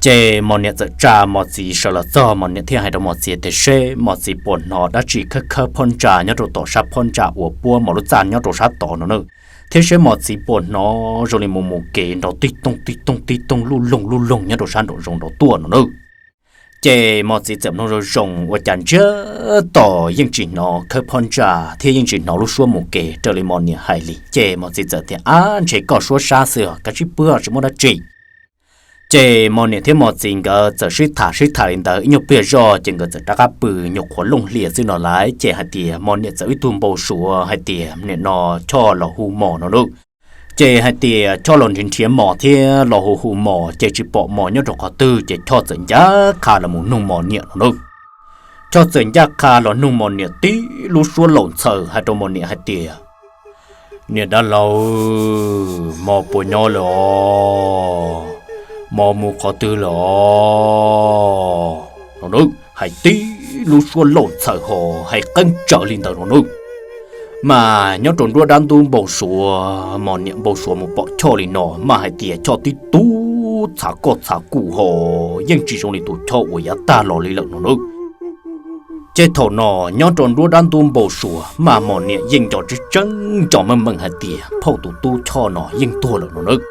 Ces Mos niam txawm tsa Mos txiv sawv los txog, Mos niam thiaj hais rau Mos txiv tias seb Mos txiv puas hnov dab tsi khawb khawb phab ntsa nyob rau tom sab phab ntsa uas puab Mos lub txaj nyob rau sab tod no nawb, thiab seb Mos txiv puas hnov zoo li mus mus kev nrov tib tooj tib tooj tib tooj luj loog luj loog nyob rau sab nraum zoov nrov tuaj no nawb. Ces Mos txiv txawm mloog zoo zoo ua cas ntsiag to yeej tsis hnov khawb phab ntsa thiab yeej tsis hnov lub suab mus kev raws li Mos niam hais li. Ces Mos txiv txawm tias, ab, ntshe koj suab sab xwb, kav tsij pw, tsis muaj dab tsi. Ces Mos niam thiab Mos txiv nkawd txawm sib tham sib tham li ntawd ib nyuag pliag zoj ces nkawd txawm rov qab pw, nyuam qhuav looj hlias xwb no lawm. Ces hais tias Mos niam txawm ib tug npau suav hais tias nim no Choj los hu Mos no nawb. Ces hais tias Choj los nrhiav nrhiav Mos thiab los hu hu Mos ces tsis pom Mos nyob rau qhov twg, ces Choj txawm ncaj qha los mus nug Mos niam no nawb. Choj txawm ncaj qha los nug Mos niam tib lub suab laus ntxhaws hais rau Mos niam hais tias, niam dab laug, Mos puas nyob lawm os? Mos mus qhov twg lawm os? No nawb, hais tib lub suab laus ntxhaws ho hais qeeb tsawv li ntawd no nawb. Mas nyob rau nruab dab ntub npau suav, Mos niam npau suav mus pom Choj li no mas hais tias Choj tib tug txhav koj txhav kuv ho yeej tsis zoo li tus Choj uas yav tag los li lawm no nawb. Ces thaum no nyob rau nruab dab ntub npau suav mas Mos niam yeej nco tseeb tseeb nco meej meej hais tias phauj tus tub Choj no yeej tuag lawm no nawb.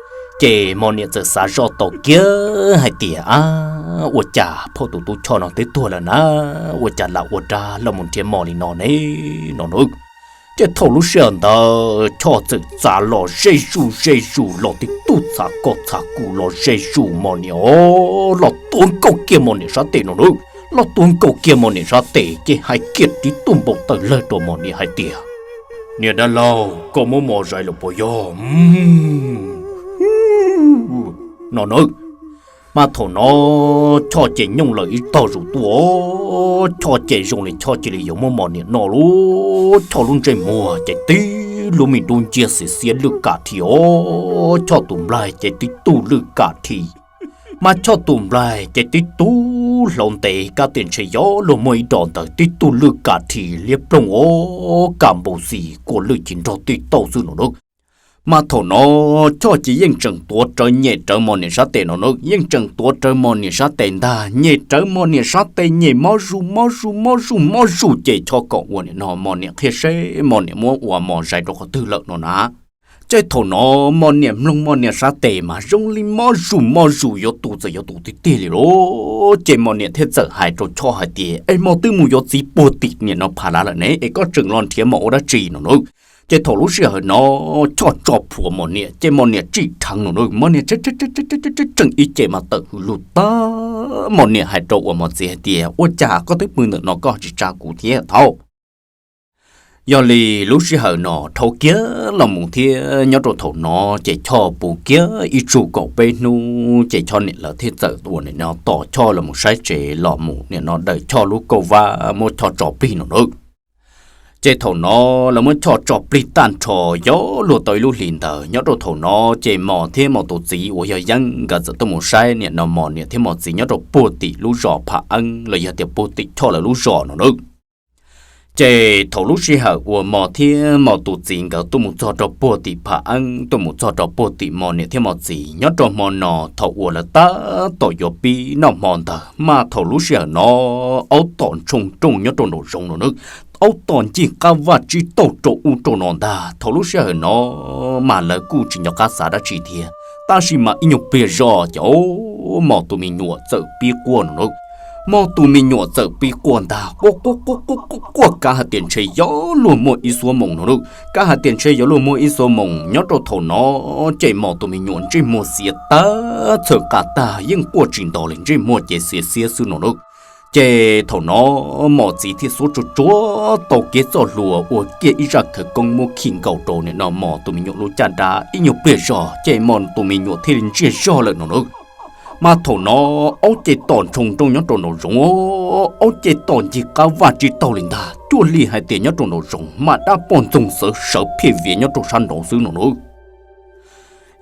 Ces Mos niam txawm xav zoj tau kiag hais tias, ab, ua cas phauj tus tub Choj no twb tuag lawm na, ua cas lam ua dab los mus nrhiav Mos li no ne, no nawb. Ces thaum lub sij hawm ntawd Choj txawm txav los ze zuj ze zus los tib tug txhav koj txhav kuv los ze zus Mos niam os, los tuav nkaus kiag Mos niam sab tes no nawb, los tuav nkaus kiag Mos niam sab tes ces hais kiag tib tug npau taws lawg rau Mos niam hais tias, niam dab laug, koj muab Mos zais lawm puas yog? No nawb. Mas thaum no Choj ces nyooj lawm ib tog zus tuaj, Choj ces zoo li Choj cia li yuav muab Mos niam noj lub, Choj lub ntsej muag ces tib lub me dub nciab xiav xiab lwj kam thi os, Choj tus nplaig ces tib tug lwj kam thi. Mas Choj tus nplaig ces tib tug hlauv ntev kab tias ntshe yuav luag muaj ib dos ntawd tib tug lwj kam thi liab ploog os, kam npau xis kua lwj ci nrog tij tauj xwb no na. Mas thaum no Choj ces yeej tseem tuav rawv nyem rawv Mos niam sab tes no na, yeej tseem tuav rawv Mos niam sab tes ntag, nyem rawv Mos niam sab tes nyem mob zus mob zus mob zus mob zus ces Choj kom ua niam no Mos niam qhia seb Mos niam muab ua Mos zais rau qhov twg lawm no na. Ces thaum no Mos niam mloog Mos niam sab tes mas zoo li mob zus mob zus yuav tu txawm yuav tu tiag tiag li lauj. Ces Mos niam thiaj txawm hais rau Choj hais tias, Es Mos twb mus yuav txiv puag tim niam no Phav Lav lawm ne, es koj tseem los nrhiav Mos ua dab tsi no na. Ces thaum lub sij hawm no Choj tso plhuav Mos niam ces Mos niam tsim dheev no na, Mos niam tseem ib ce mas tawm hws lug tag. Mos niam hais rau uas Mos txiv hais tias, Ua cas koj twb pw ntawm no koj tsis tsa kuv thiab thaum Yog li lub sij hawm no dhau kiag los mus thiab nyob rau thaum no ces Choj puv kiag ib tsug kaum peb hnub ces Choj niam lawv thiaj txawm ua niam no tos Choj los mus saib tsev los mus niam no daws Choj lub kauj vab muab Choj tso plig no na. Ces thaum no lawv muab Choj tso plig tag nrho yuav luag tau ib lub hlis ntawd nyob rau thaum no ces Mos thiab Mos tus txiv uas yog Yeeb nkawd txawm tuaj mus saib niam no Mos niam thiab Mos txiv nyob rau puag tim lub zos Pham Eeb los yog tias puag tim Choj lawv lub zos no na. Ces thaum lub sij hawm uas Mos thiab Mos tus txiv nkawd tuaj mus txog rau puag tim Pham Eeb tuaj mus txog rau puag tim Mos niam thiab Mos txiv nyob rau hmo no thaum uas lawv tab tom yuav pib noj hmo ntawd mas thaum lub sij hawm no aub tom ntshoo nrooj nyob rau nraum zoov no na, aub tom ncig qab vaj tsib taug rau ub rau no ntag. Thaum lub sij hawm no mas lawv kuj tsis nco qab xav dab tsi thiab, tab sis mas ib nyuag pliag zoj ces Mos tus me nyuam txawm pib quaj no na. Mos tus me nyuam txawm pib quaj ntag, quaj quaj quaj quaj quaj quaj kav hais tias ntshe yuav luag muaj ib xuab moos no na. Kav hais tias ntshe yuav luag muaj ib xuab moos nyob rau thaum no ces Mos tus me nyuam ntsej muag xiav tag txhawm qas tag yeej quaj tsis nto li, ntsej muag ces xiav xiab xwb no na. Ces thaum no Mos txiv thiaj xuab tsuag tsuag tau kiag txoj hlua ua kiag ib zaj khawv koob muab khi nkaus rau niam no Mos tus me nyuam lub caj dab ib nyuag pliag zog ces Mos tus me nyuam thiaj li ntsiag zog lawm no na. Mas thaum no aub ces tom ntshoo nrooj nyob rau nraum zoov, aub ces tom ncig qab vaj tsib taug li ntag, cuag li hais tias nyob rau nraum zoov mas dab poj ntxoog sawv sawv phiaj viav nyob rau sab nraud xwb no na.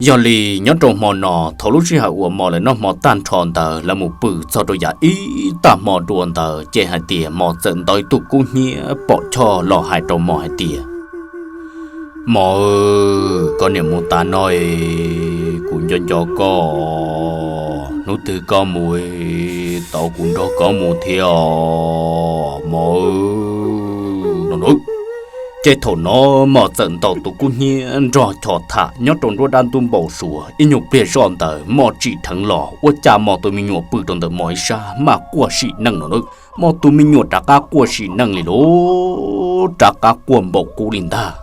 Yog li nyob rau hmo no thaum lub sij hawm uas Mos lawv noj hmo tag nrho ntawd lawv mus pw txog rau yav ib tag hmo dua ntawd ces hais tias Mos txawm ntaus ib tug kub hnyiab pom Choj los hais rau Mos hais tias, Mos, koj niam mus tas no, kuv nco nco koj, hnub twg koj mus tau kuv nrog koj mus thiab os Mos no na. Ces thaum no Mos txawm ntaus tus kub hnyiab nrog Choj tham nyob rau nruab dab ntub npau suav ib nyuag pliag zoj ntawd Mos tsim dheev los ua cas Mos tus me nyuam pw rau ntawm Mos ib sab mas quaj sim neej no na. Mos tus me nyuam rov qab quaj sim neej li lauj, rov qab quaj npaum qub li ntag.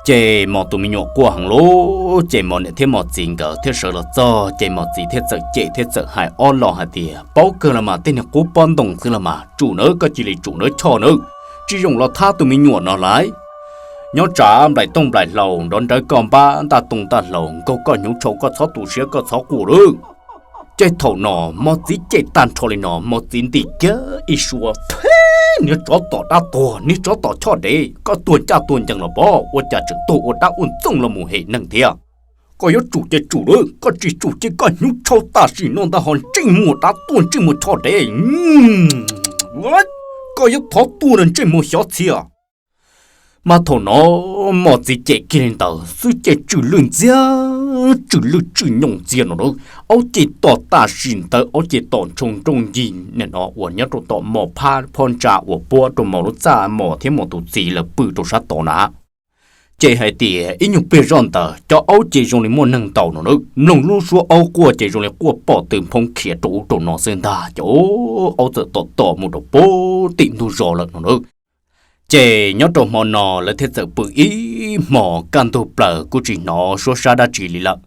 Ces Mos tus me nyuam quaj heev lauj, ces Mos niam thiab Mos txiv nkawd thiaj sawv los txog ces Mos txiv thiaj txawm cem thiab txawm hais ob lo hais tias, Paub kawg los mas, tej niag qub pob ntoo xwb los mas, tsum nawb, koj cia li tsum nawb Choj nawb, tsis zoo los thab tus me nyuam no lauj. Nyob tsam nplaim tooj nplaim hlau nrov nrawv koj npab ntaj tooj ntaj hlau nkaug koj hnyuv tshau, koj txhob tu siab koj txhob quaj lauj. Ces thaum no Mos txiv cem tag nrho li no Mos txiv ntim kiag ib suab, Niag tsov tom dab tuag, niag tsov tom Choj dev, koj tuag ncaj tuag ncees los pob, ua cas tseem tuag ua dab ua ntxoog los mus hem neeg thiab. Koj yuav tsum ces tsum lauj, koj tsis tsum ces koj hnyuv tshau tam sim no ntag ho ntsej muag dab tuag ntsej muag Choj dev. Koj yuav thov tuag los ntsej muag xyov txhia. Mas thaum no Mos txiv cem kiag li ntawd xwb ces tsw lwj ntxiag, tsw lwj tsw nyooj ntxiag no na. Aub ces tom tam sim ntawd aub ces tom ntshoo nrooj ncig nim no uas nyob rau tom Mos phab phab ntsa uas puab rau Mos lub txaj, Mos thiab Mos tus txiv lawv pw rau sab tod na. Ces hais tias ib nyuag pliag zoj ntawd cov aub ces zoo li muaj neeg ntaus no na, mloog lub suab aub quaj ces zoo li quaj pom tw nphoob khiav rau ub rau no xwb ntag, ces aub txawm tom tom mus rau puag tim ntug zos lawm no na. Ces nyob rau hmo no lawv thiaj txawm pw ib hmos kaj ntug plaws kuj tsis hnov suab sab dab tsi li lawm.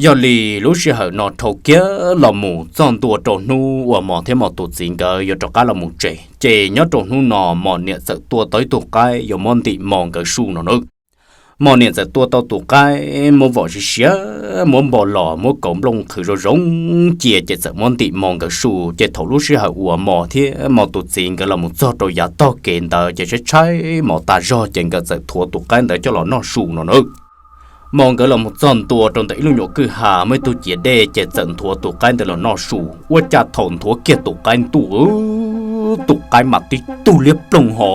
Yog li lub sij hawm no dhau kiag los mus txog ntua rau hnub uas Mos thiab Mos tus txiv nkawd yuav rov qab los mus tsev, ces nyob rau hnub no Mos niam txawm tua tau ib tug qaib yuav muab ntim Mos nkawd su no na. Mos niam txawm tua tau tus qaib muab vom siav siav, muab npo los muab kauv nplooj qhwv zoo zoo cia ces txawm muab ntim Mos nkawd su. Ces thaum lub sij hawm uas Mos thiab Mos tus txiv nkawd los mus txog rau yav tog kev ntawd ces tshaib tshaib mos tas zog ces nkawd txawm thuav tus qaib ntawd coj los noj su no na. Mos nkawd los mus txog ntua rau ntawm ib lub nyuam kwj ha muaj ib tug ciav dej ces txawm nthuav tus qaib ntawd los noj su. Ua cas thaum nthuav kiag tus qaib ntuj, tus qaib mas tib tug liab ploog ho,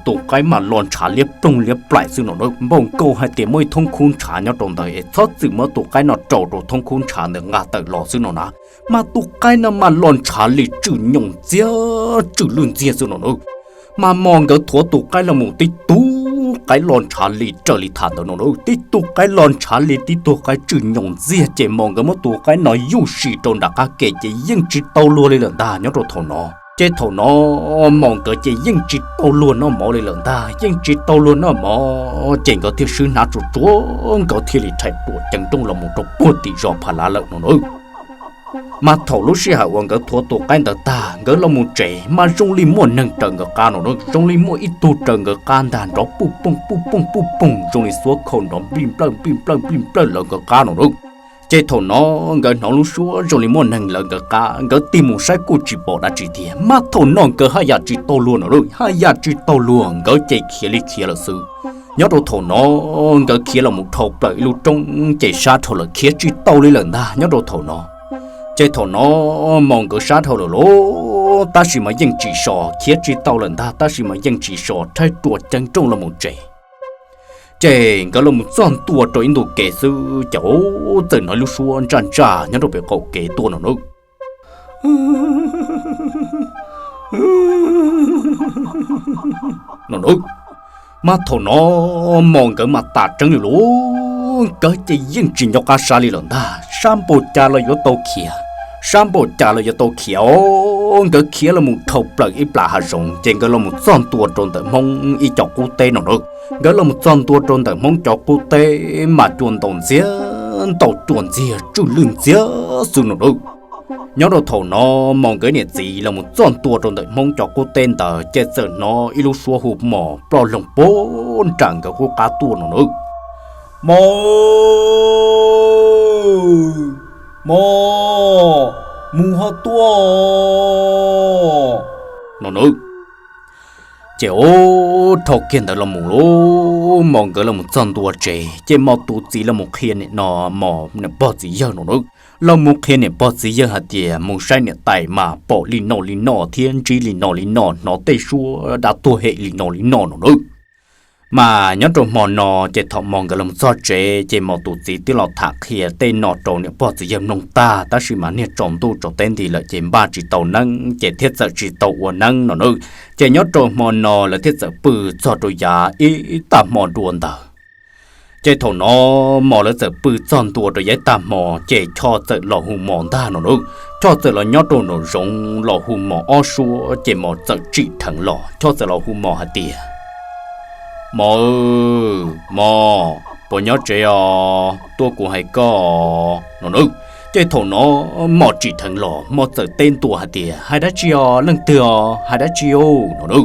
tus qaib mas los ntshav liab ploog liab plaim xwb no na. Npaum nkaus hais tias muaj ib thoob khub ntshav nyob rau ntawd es txhob txwm muab tus qaib no rau rau thoob khub ntshav ntawd nqa tawm los xwb no na. Mas tus qaib no mas los ntshav li tswm nyoos ntxiag tswm lwj ntxiag xwb no na. Mas Mos nkawd thuav tus qaib los mus tib tug qaib los ntshav li raws li tham ntawd no na, tib tug qaib los ntshav li tib tug qaib tswm nyoos ntxiag ces Mos nkawd muab tus qaib no yuj sim rau nram qab ke ces yeej tsis tau luag li lawm ntag nyob rau thaum no. Ces thaum no Mos nkawd ces yeej tsis tau luag noj mov li lawm ntag, yeej tsis tau luag noj mov ces nkawd thiaj swb hnav tsuag tsuag nkawd thiaj li rhais ruam ceev nrooj los mus rau puag tim zos Phas Lav lawm no na. Mas thaum lub sij hawm uas nkawd thuav tus qaib ntawd tag nkawd los mus tsev mas zoo li muaj neeg raws nkawd qab no na, zoo li muaj ib tug raws nkawd qab ntag nrov puj pooj puj pooj puj pooj zoo li xuab khau nrov nplij nplawj nplij nplawj nplij nplawj lawv nkawd qab no na. Ces thaum no nkawd hnov lub suab zoo li muaj neeg lawv nkawd qab, nkawd tig mus saib kuj tsis pom dab tsi tiag. Mas thaum no nkawd haj yam tsis tau luag no na, haj yam tsis tau luag, nkawd ces khiav li khiav lawm xwb. Nyob rau thaum no nkawd khiav los mus dhau plaws ib lub roob ces sab dhau lawm khiav tsis tau li lawm ntag nyob rau thaum no. Ces thaum no Mos nkawd sab dhau lawm lauj, tab sis mas yeej tsis so, khiav tsis tau lawm ntag tab sis mas yeej tsis so, rhais ruam ceev nrooj los mus tsev. Ces nkawd los mus txog ntua rau ib ntu kev xwb ces txawm hnov ib lub suab ntsaj ntsaj nyob rau pem qaum kev tuaj no na. No na, mas thaum no Mos nkawd mas tas tseeb li lauj, nkawd ces yeej tsis nco qab sab li lawm ntag, sab npaum cas los yuav tau khiav, sab npaum cas los yuav tau khiav os. Nkawd khiav los mus dhau plaws ib plas hav zoov ces nkawd los mus txog ntua rau ntawm Hmoob ib co qub teb no na. Nkawd los mus txog ntua rau ntawm Hmoob cov qub teb mas cua ntaus ntxiag ntaus cua ntxiag tswj lwj ntxiag xwb no na. Nyob rau thaum no Mos nkawd niam txiv los mus txog ntua rau ntawm Hmoob cov qub teb ntawd ces txawm hnov ib lub suab hu Mos ploj loog puag nram nkawd qub qab tuaj no na. Mos, Mos, mus ho tuaj no na. Ces ub, dhau kiag ntawd los mus lauj, Mos nkawd los mus txog ntua tsev ces Mos tus txiv los mus qhia niam no, Mos niam pog txiv yawg no na, los mus qhia niam pog txiv yawg hais tias mus saib niam tais mas pom li no li no thiab ntsib li no li no, hnov tej suab dab tuag hem li no li no no na. Mas nyob rau hmo no ces thaum Mos nkawd los mus txog tsev ces Mos tus txiv twb los tham qhia tej no rau niam pog txiv yawg mloog tag, tab sis mas niag tsaus ntuj tsaus teb nti lawm ces npaj tsis tau neeb ces thiaj txawm tsis tau ua neeb no na. Ces nyob rau hmo no lawv thiaj txawm pw txog rau yav ib tag hmo dua ntawd. Ces thaum no Mos lawv txawm pw txog ntua rau yav ib tag hmo ces Choj txawm los hu Mos ntag no na. Choj txawm los nyob rau nraum zoov los hu Mos ob suab ces Mos txawm tsim dheev los, Choj txawm los hu Mos hais tias, Mos, Mos, puas nyob tsev os, tuaj kuv hais koj no na. Ces thaum no Mos tsim dheev los, Mos txawm teb ntua hais tias, Hais dab tsi os, leej twg os, hais dab tsi os no na.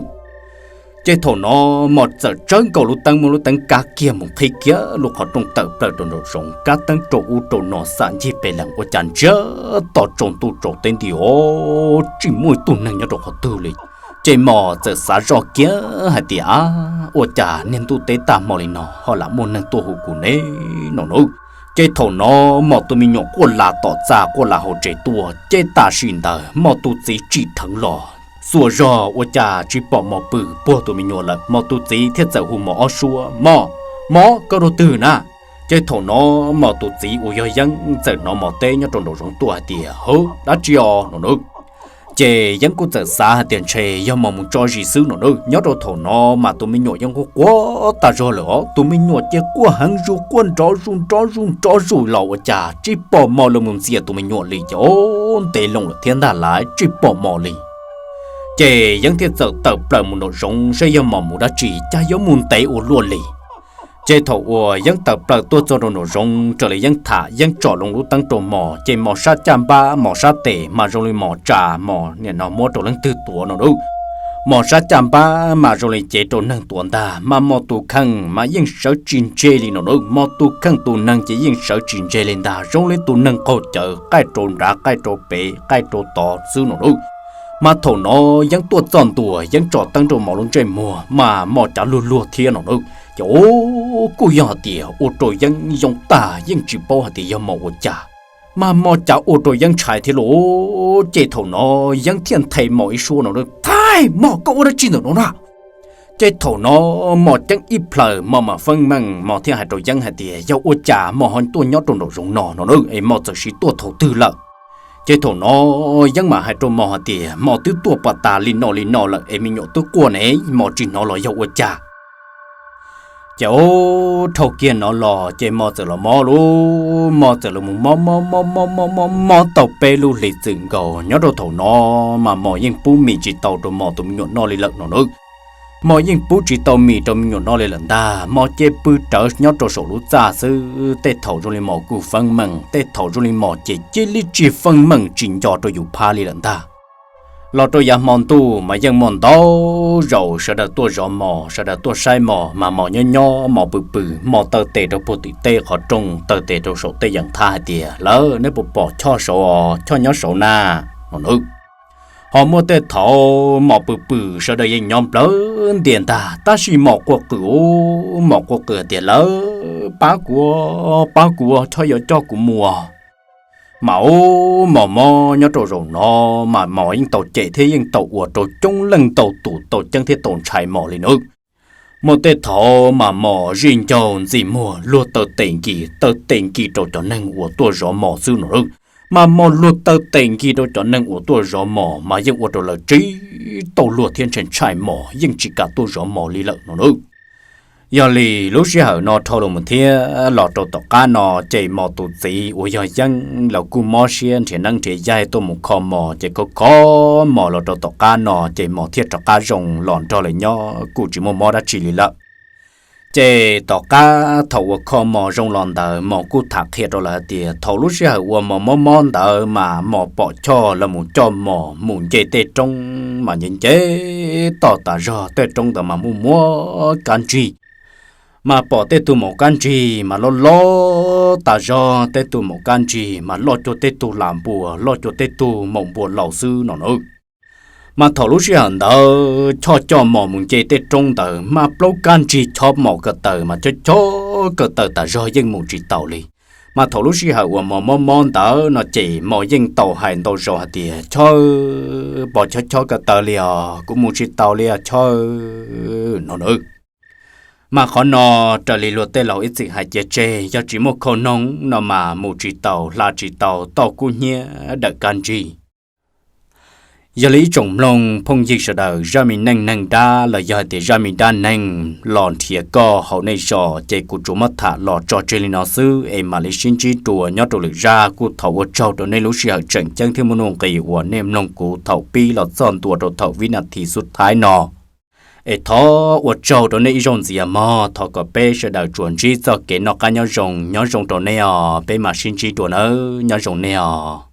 Ces thaum no Mos txawm tsawb nkaus lub teeb, muab lub teeb kab kiag mus qhib kiag lub qhov rooj tawm plaws rau nraum zoov, kab teeb rau ub rau no xam ncig pes lees ua cas ntsiag to tsaus ntuj tsaus teb nti os, tsis muaj ib tug neeg nyob rau qhov twg li. Ces Mos txawm xav zoj kiag hais tias, Ab, ua cas niag ntuj teb tag hmo li no ho lam muaj neeg tuaj hu kuv ne no na. Ces thaum no Mos tus me nyuam quaj las tom txaj quaj las hauv tsev tuaj, ces tam sim ntawd Mos tus txiv tsim dheev los, xuas zog ua cas tsis pom Mos pw puag tus me nyuam lawm. Mos tus txiv thiaj txawm hu Mos ob suab, Mos, Mos, koj rau twg na? Ces thaum no Mos tus txiv uas yog Yeeb txawm hnov Mos teb nyob rau nraum zoov tuaj hais tias, Hawb, dab tsi os no na. Ces Yeeb kuj txawm xav hais tias ntshe yog Mos mus tso zis xwb no na. Nyob rau thaum no mas tus me nyuam yeej quaj quaj tag zog lawm os, tus me nyuam ces quaj heev zus, quaj nrov zus nrov zus nrov zus los ua cas tsis pom Mos los mus ntxias tus me nyuam li, ces o, ntev loo lawm thiab ntag lawm tsis pom Mos li. Ces Yeeb thiaj txawm tawm plaws mus nraum zoov saib yog Mos mus dab tsi, cas yuav mus ntev ua luaj li. Ces thaum uas Yeeb tawm plaws tuaj txog rau nraum zoov raws li Yeeb tham, Yeeb tsom loo lub teeb rau Mos, ces Mos sab caj npab Mos sab tes mas zoo li Mos tsa, Mos nim no muab rau leej twg tuav no lauj. Mos sab caj npab mas zoo li cev rau neeg tuav ntag, mas Mos tus kheej mas yeej sawv tsis ntseg li no nawb. Mos tus kheej tus neeg ces yeej sawv tsis ntseg li ntag, zoo li tus neeg qaug cawv, qaij rau nrad, qaij rau pem, qaij rau tod xwb no nawb. Mas thaum no Yeeb tuaj txog ntua, Yeeb tsom teeb rau Mos lub ntsej muag mas Mos cav luag luag thiab no nawb. Ces kuj yog hais tias ua rau Yeeb yoo tag, yeej tsis paub hais tias yog Mos ua cas. Mas Mos cav ua rau Yeeb ntshai thiab lauj. Ces thaum no Yeeb thiaj nthe Mos ib suab no nawb. Thaib, Mos, koj ua dab tsi ntawm no na? Ces thaum no Mos ceeb ib plhaws, Mos mam feeb meej, Mos thiaj hais rau Yeeb hais tias yog ua cas Mos ho tuaj nyob rau nraum zoov no no nawb, es Mos txawm siv tuaj thaum twg lawm? Ces thaum no Yeeb mam hais rau Mos hais tias Mos twb tuaj pas tas li no li no lawm es me nyuam twb quaj ne, Mos tsis hnov los yog ua cas? Ces ub, dhau kiag no los ces Mos txawm los mob lauj. Mos txawm los mus mob mob mob mob mob mob mob tau peb lub hlis txwm nkaus. Nyob rau thaum no mas Mos yeej pub mis tsis tau rau Mos tus me nyuam noj li lawm no nawb. Mos yeej pub tsis tau mis rau me nyuam noj li lawm ntag. Mos cia li pw rawv nyob rau saum lub txaj xwb. Tej thaum zoo li Mos kuj feeb meej, tej thaum zoo li Mos ces cia li tsis feeb meej tsis nco rau yus phab li lawm ntag. Los rau yav hmo ntuj mas yeej muaj ntau zaus sawv daws tuaj zov Mos, sawv daws tuaj saib Mos, mas Mos nyob nyob Mos pw pw, Mos taw tes rau puag tim tej qhov rooj, taw tes rau saum tej yeem thab hais tias, Lawv, neb puas pom Choj saud os? Choj nyob saud na, no nawb. Ho muaj tej thaum Mos pw pw sawv daws yeej nyob nplawg ntias ntag, tab sis Mos quaj qw, Mos quaj qw hais tias, Lawv, pab kuv, pab kuv, Choj yuav coj kuv mus. Mas ub, Mos mob nyob rau zaum no mas Mos yeej tau cem thiab yeej tau ua rau coob leej tau tus tau ceeb thiab tau ntshai Mos li nawb. Muaj tej thaum mas Mos zij ncaug ntxi muag luag taw tes nkis, taw tes nkis rau cov neeg uas tuaj zov Mos xwb no nawb. Mas Mos luag taw tes nkis rau cov neeg uas tuaj zov Mos mas yeej ua rau lawv tsib tauj luag thiab ntshai ntshai Mos, yeej tsis kam tuaj zov Mos li lawm no nawb. Yog li lub sij hawm no dhau los mus thiab los rau tom qab no ces Mos tus txiv uas yog Yeeb los kuj mob siab nrhiav neeb nrhiav yaig tuaj mus kho Mos, ces kho kho Mos los rau tom qab no ces Mos thiaj rov qab zoo los nrog lawv nyob kuj tsis muaj mob dab tsi li lawm. Ces tom qab thaum uas kho Mos zoo los ntawd Mos kuj tham qhia rau lawv hais tias thaum lub sij hawm uas Mos mob mob ntawd mas Mos pom Choj los mus coj Mos mus nce tej roob mas nce nce toj tas zog, tej roob ntawd mas muaj muaj kab ntsig. Mas pom tej tug maum kab ntsig mas loj loj tas zog, tej tug maum kab ntsig mas loj cuag tej tug lam npua, loj cuag tej tug maum npua laus xwb no nawb. Mas thaum lub sij hawm ntawd Choj coj Mos mus nce tej roob ntawd mas plaub kab ntsig chob Mos ko taw mas chob chob ko taw tas zog yeej mus tsis taus li. Mas thaum lub sij hawm uas Mos mob mob ntawd no ces Mos yeej tau hais ntau zaus hais tias, Choj, pos chob chob ko taw li os, kuv mus tsis taus li os Choj, no nawb. Mas qhov no raws li luag tej laus ib txwm hais cia tseg, yog tsis muaj khau noog no mas mus tsis taus, hla tsis tau, toj kub hnyiab dawm kab ntsig. Yog li ib tsoom mloog phooj ywg sawv daws, zaj me neej neeg dab los yog hais tias zaj me dab neeg los nrhiav koj hauv nej zos ces kuv tsuas muab tham los tso tseg li no xwb es mam li sib ntsib dua nyob rau lwm zaj. Kuj thov ua tsaug rau nej lub sij hawm tseem ceeb thiab muaj nuj nqis uas nej mloog kuv thaum pib los txog ntua rau thaum vib nas this xub thaib no. Es thov ua tsaug rau nej ib zaug ntxiv mog, thov kom peb sawv daws tsuas ntsib txoj kev noj qab nyob zoo, nyob zoo rau nej os, peb mam sib ntsib dua nawb, nyob zoo nej os.